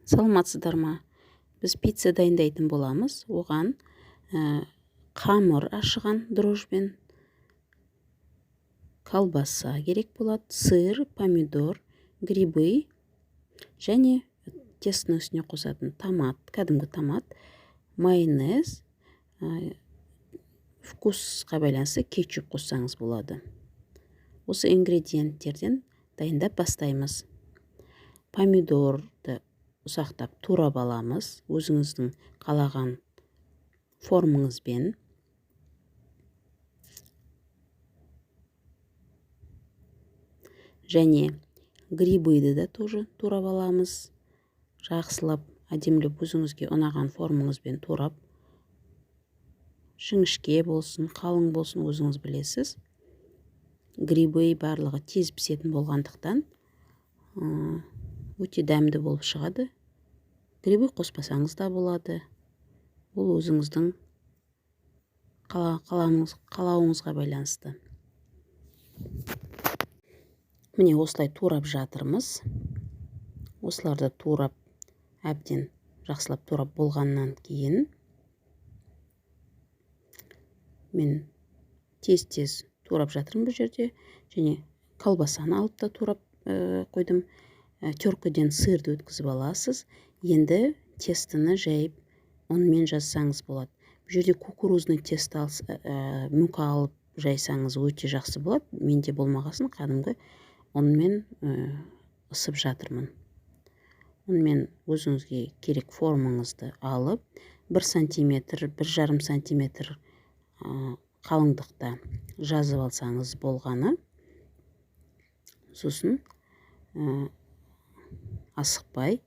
Саламатсыздар ма? Біз пицца дайындайтын боламыз. Оған қамыр ашыған дрожжбен, колбаса керек болады, сыр, помидор, грибы және тестінің үстіне қосатын томат, кәдімгі томат, майонез, вкусқа байланысты кетчуп қоссаңыз болады. Осы ингредиенттерден дайындап бастаймыз. Помидорды ұсақтап турап аламыз, өзіңіздің қалаған формаңызбен. Және грибыды да тоже турап аламыз. Жақсылап, әдемілеп өзіңізге ұнаған формаңызбен турап, жіңішке болсын, қалың болсын, өзіңіз білесіз. Грибы барлығы тез пісетін болғандықтан, өте дәмді болып шығады. Грибы қоспасаңыз да болады. Ол өзіңіздің қалауыңызға байланысты. Міне осылай турап жатырмыз. Осыларды турап, әбден жақсылап турап болғаннан кейін мен тез-тез турап жатырмын бұл жерде. Және колбасаны алып та турап қойдым. Теркіден сырды өткізіп аласыз. Енді тестіні жайып ұнмен жазсаңыз болады. Бұл жерде кукурузный тесто мука алып жайсаңыз өте жақсы болады. Менде болмағасын кәдімгі ұнмен ысып жатырмын. Ұнмен өзіңізге керек формаңызды алып, 1 сантиметр, бір жарым сантиметр қалыңдықта жазып алсаңыз болғаны. Сосын асықпай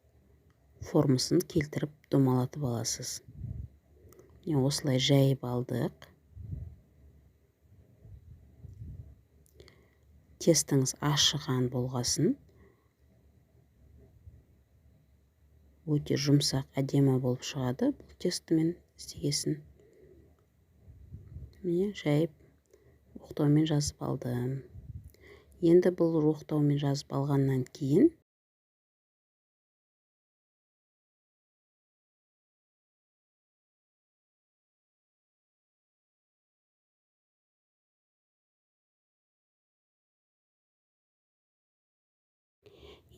формасын келтіріп домалатып аласыз. Міне осылай жайып алдық. Тестіңіз ашыған болғасын өте жұмсақ, әдемі болып шығады бұл тестімен істегесін. Міне жайып оқтаумен жазып алдым. Енді бұл оқтаумен жазып алғаннан кейін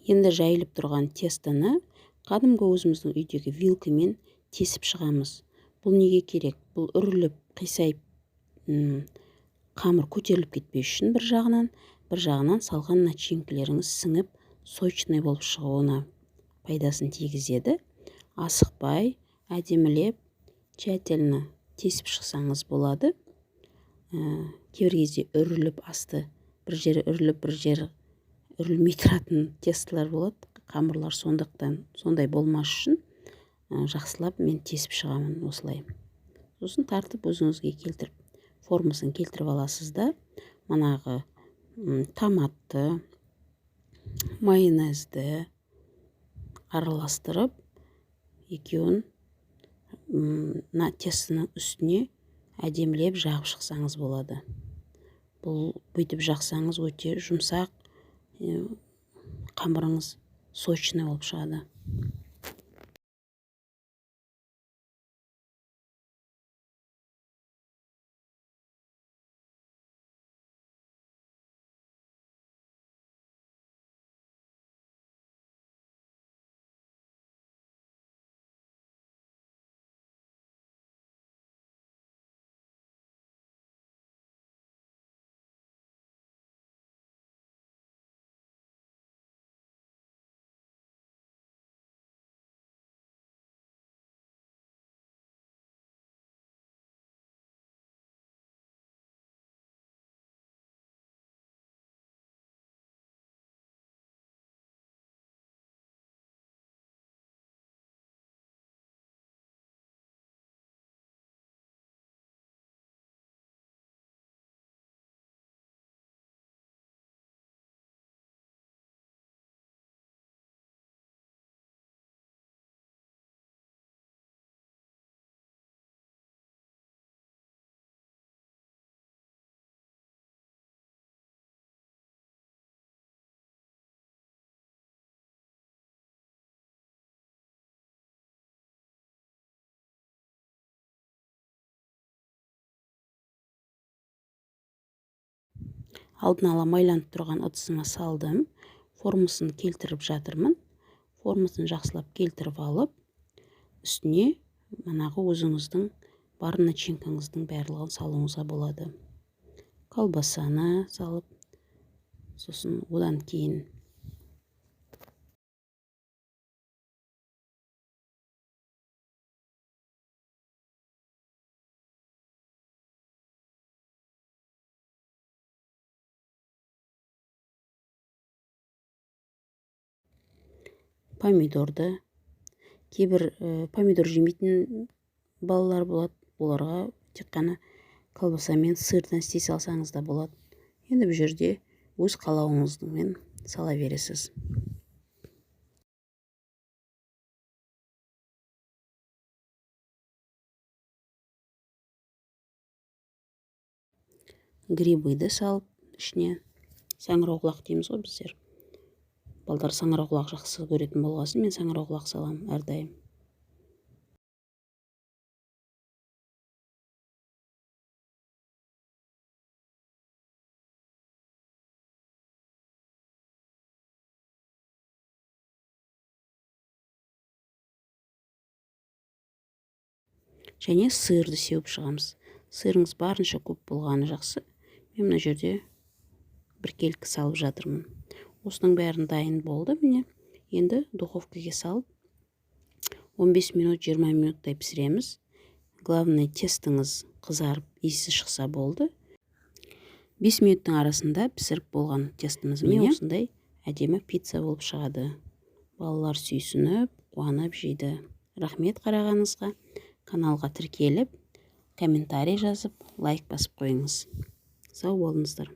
енді жайылып тұрған тестіні кәдімгі өзіміздің үйдегі вилкамен тесіп шығамыз. Бұл неге керек? Бұл үріліп, қисайып, қамыр көтеріліп кетпес үшін бір жағынан, бір жағынан салған начинкілеріңіз сіңіп, сочный болып шығуына пайдасын тигізеді. Асықпай, әдемілеп, тщательно тесіп шықсаңыз болады. Кейбір кезде үріліп асты, бір жері үріліп, бір жері үрілмей тұратын тестілер болады, қамырлар, сондықтан сондай болмас үшін, жақсылап мен тесіп шығамын осылай. Сосын тартып өзіңізге келтіріп, формасын келтіріп аласыз да, манағы, томатты, майонезді араластырып, екеуін, мына тестінің үстіне әдемілеп жағып шықсаңыз болады. Бұл бүйтіп жақсаңыз өте жұмсақ, қамырыңыз сочный болып шығады. Алдын ала майланып тұрған ыдысыма салдым. Формасын келтіріп жатырмын. Формасын жақсылап келтіріп алып, үстіне манағы өзіңіздің бар начинкаңыздың барлығын салуыңызға болады. Колбасаны салып, сосын одан кейін помидорды, кейбір помидор жемейтін балалар болады, оларға тек қана колбаса мен сырдан істей салсаңыз да болады. Енді бұл жерде өз қалауыңызбен сала бересіз. Грибыды салып ішіне, саңырауқұлақ дейміз ғой біздер. Балдар саңырауқұлақ жақсы көретін болғасын, мен саңырауқұлақ саламын әрдайым. Және сырды сеуіп шығамыз. Сырыңыз барынша көп болғаны жақсы. Мен мына жерде біркелкі салып жатырмын. Осының бәрін дайын болды міне. Енді духовкаға салып 15 минут, 20 минуттай пісіреміз. Главное, тестіңіз қызарып, иісі шықса болды. 5 минуттың арасында пісіріп болған тестіміз міне осындай әдемі пицца болып шығады. Балалар сүйсініп, қуанып жейді. Рахмет қарағаныңызға. Каналға тіркеліп, комментарий жазып, лайк басып қойыңыз. Сау болыңыздар.